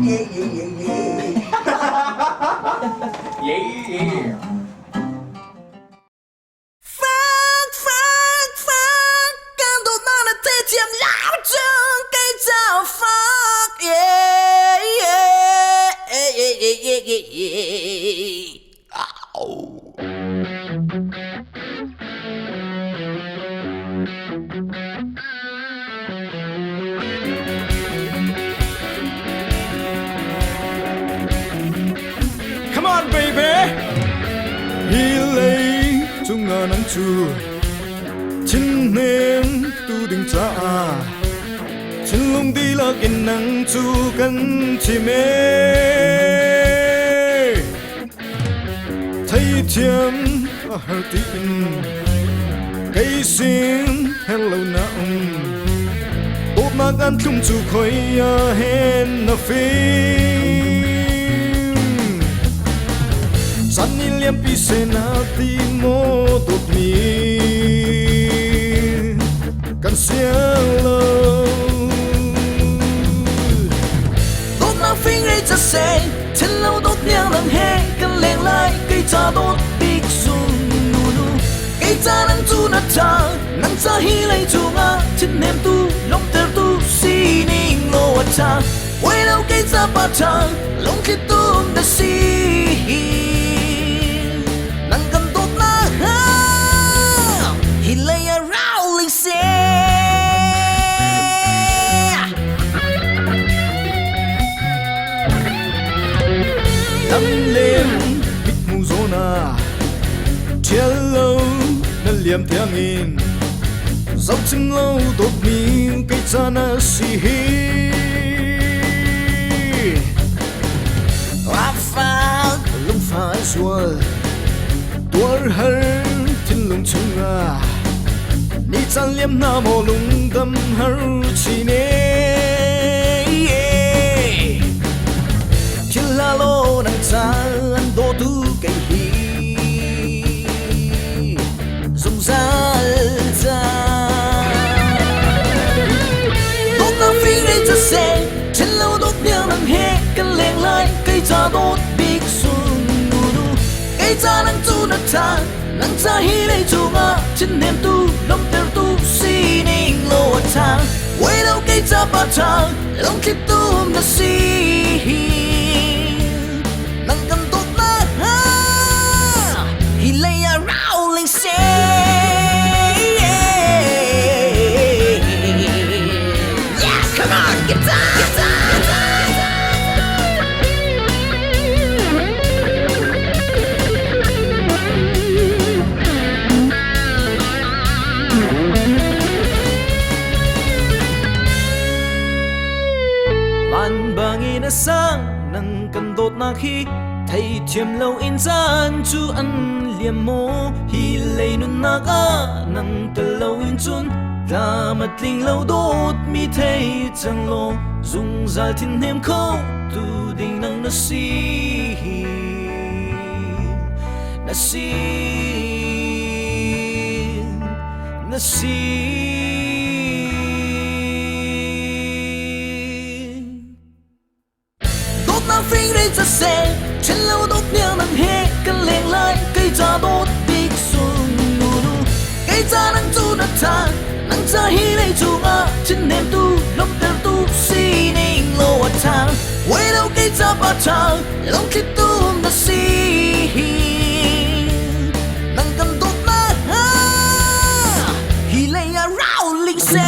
Yeah, yeah, yeah, yeah. Yeah, yeah. Fuck, fuck, fuck, 感动到了再见，老真该叫 fuck yeah yeah yeah yeah yeah yeah。啊哦！ Come on baby Hi lei cungah nang cu thinhnem tu ding caah thinlung dihlak in nang cu kan thim e Theithiam a har tiin kei sin hello na um Dawtnak an thlum cu khoi ah hen na fim Chan ni liampi se na ti maw dawtmi kan siang lo Dawtnak fing rei ca seh then lo dawt niang nang he kan leng lai kei ca dawt bik sung nu nu kei ca nang cu na tha nang ca hi lei cungah thinhnem tu lawmhter tu sining law a tha Wei lo kei ca pa tha lungthli tum na si nang kan dawt na ha hi lei ah rolling se Lamlem mithmu zawn ah ṭhial lo na liam tiangin zohchim lo dawtmi kei ca na si hi. Afak Lungfai sual tuar har thinlung chungah ni caan liam hna maw lungdam har chin e. Thil hla law nang caan dawtu kei hi zungzal ca Dawtnak fing rei ca seh then lo dawt niang nang he kan leng lai kei ca dawt bik sun nu nu kei ca nang cu na tha nang ca hi lei cungah thinhnem tu lawmhter tu sining law a tha Wei lo kei ca pa tha lungthli tum na si nang kan dawt na ha hi lei ah rolling se Yeah, come on, get down, get down, get down. Van bangin a sang nang kan dawtnak hi theithiam lo in caan cu an liam maw hi lei nunnak ah nang tel lo in cun tlam a tling lo dawt mi thei cang law zungzal thinhnem kho tu ding nang na si na si na si Dawtnak fing rei ca seh then lo dawt niang nang he kan leng lai kei ca dawt bik sung nu nu kei ca nang cu na tha nang ca hi lei cungah thinhnem tu lawmhter tu sining law a tha Wei lo kei ca pa tha lungthli tum na si nang kan dawt na ha hi lei ah rolling se.